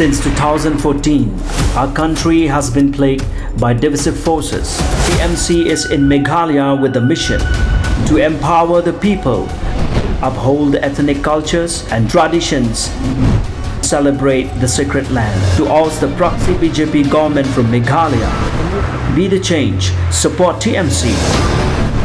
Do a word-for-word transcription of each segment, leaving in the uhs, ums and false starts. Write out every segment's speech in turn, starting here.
Since two thousand fourteen, our country has been plagued by divisive forces. T M C is in Meghalaya with the mission to empower the people, uphold ethnic cultures and traditions, celebrate the sacred land. To oust the proxy B J P government from Meghalaya, be the change, support T M C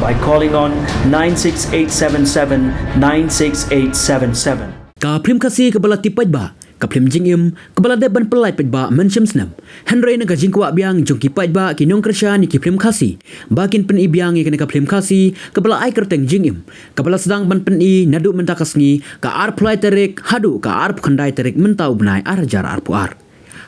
by calling on nine six eight seven seven nine six eight seven seven. Ka phlim Khasi kaba la tip paidbah, ka phlim Jingim, kaba la dep ban pyllait paidbah mynshem snem. Hynrei na ka jingkwah biang jong ki paidbah ki nongkyrshan ïa ki phlim Khasi ba kin pyni biang ïa kane ka phlim Khasi kaba la ai kyrteng Jingim, kaba la sdang ban pyni naduh mynta ka sngi ka arphew lai tarik haduh ka arphew khyndai tarik mynta u bnai ar hajar arphew ar.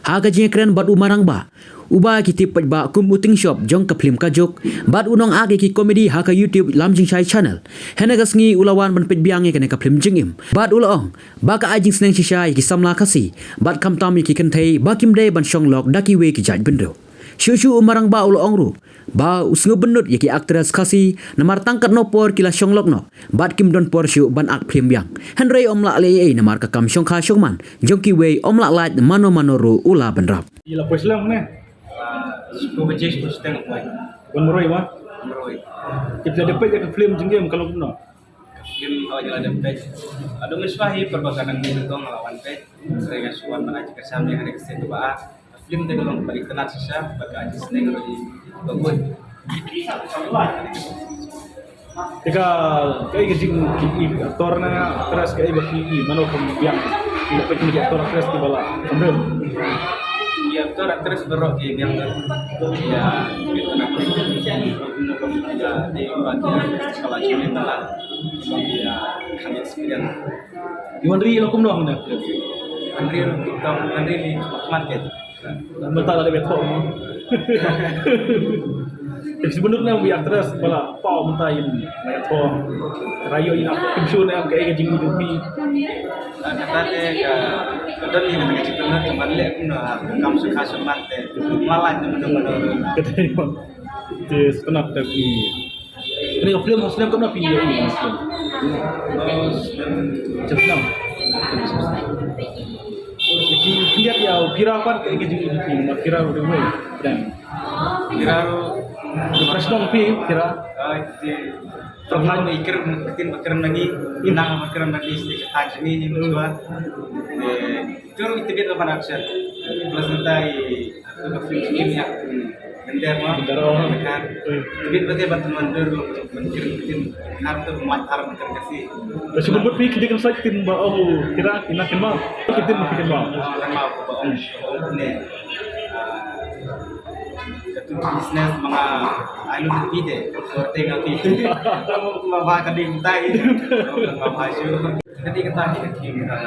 Ha ka jingïakren bad u Marangbah, uba ki tip paidbah kum u Tingshop jong ka phlim Ka Juk bad u nongak ïa ki komedi ha ka YouTube Lam Jingshai Channel, hynne ka sngi u la wan ban peit biang ïa kane ka phlim Jingim bad u la ong ba ka ai jingsneng shisha ïa ki samla Khasi bad khamtam ïa ki kynthei ba kim dei ban shong lok da kiwei ki jaitbynriew. Shuh shuh u Marangbah u la ong ruh ba u sngewbynnud ïa ki actress Khasi namar tang katno por ki la shong lok noh bad kim don por shuh ban ak phlim biang. Hynrei ym lah leh ei ei namar ka kam shongkha shongman jong kiwei, ym lah lait mano mano ruh u la bynrap. Ïa la poi slem ne? Ah, sepuluh baje sepuluh setengah poi. Wan marwei ma? Marwei. Tip la dep peit ïa ka phlim Jingim ka long kumno? Ka phlim, oh, ïa la dep peit. Aduh, mynshuwa hi, pyrba ka nang ni kong la wan peit. Hynrei nga shu wan ban ai jingkyrshan ïa kane ka sien kaba ar. Ka phlim te ka long kaba itynnad shisha bad ka ai jingsneng ruh i ba bun. Te ka, kaei ka jing, ki actor ne actress, kaei ba ki, mano kam biang, ki peit ki actor actress kiba la pynrem? Ki actor actress baroh ki biang ïa, ïa, ïa, ïa, ïa, ïa, ïa, ïa, ïa, ïa, ïa, ïa, ïa, ïa, ïa, wan ri ïa la kumno hangne? Wan ri ruh TikTok, wan ri ni khmat ke. Mynta la dep ïathoh mo. Te shu bynrap ne ïa actress ba la paw mynta ïa la ïathoh. Rayo ïa kim shu ne em kaei ka jingmut jong phi. Ah, kata te ka, ka don ïa kata ka jingmut jong man leh kumno, ah, kam shu ka shu man te. Malai te mynta mynta. Kata ïa te shu kynat te ki. Kane ka film, film katno phi ïohi ïa kane ka film? Oh, film. Macam film. Ki khyndiat ïa u Phira pat kaei ka jingïohi phi, namar Phira ruh dei uwei u brand. Phira ruh. Ki press dong phi Phira. Ah, ki. Pyrkhat ïa ki ktien ba kren na ngi, ki nang ba kren na ngi, ki kata jingïohi ni, hmm, shuwa. Eh, Te ruh i tbit ba ban action. Plus mynta i, to ka film skim ïa. Bender mo. Bender, oh. Kan. Oi. Tbit ba te ban tymmen dur lo ban kirim kirim. Kan to mat har ban kirim kasi. Te shu bun bun phi ki dei kan sa ktien ba ong u Phira, ina ktien ba. Ktien ba, ktien ba. Ong kan ba ko ba ong. Ong ne. Ah, ka tu business ma nga ai lu phi te. Sorte nga phi. Ma ba ka ding tai. Ong kan ba ba shu. Ka dei kata ki ktien ka.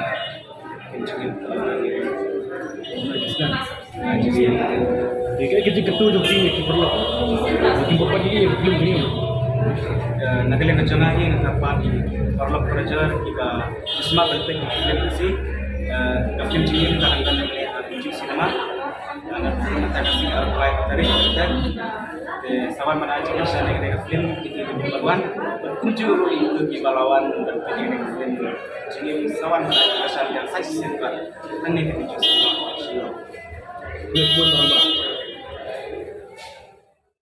Ïa kaei ka jingkyntu jong phi ïa ki paralok? Ki bym pat ïohi ïa ka film jong ngi. Eh, na ka liang ka jong nga hi nga kyrpad ïa ki paralok parajor kiba shisha ban peit ïa ka film Khasi. Eh, ka film jong ngi ka dang don hangne ha Bijou Cinema. Eh, na ka tarik arphew lai tarik. Te sa wan ban ai jingkyrshan ïa ka film kita kiba wan. Kumjuh ruh ïa kiba la wan ban peit ïa ka film. Jingim sa wan ban ai jingkyrshan ïa ka shisien pat. Hangne ha Bijou Cinema. Shillong. Ïa, bun ba.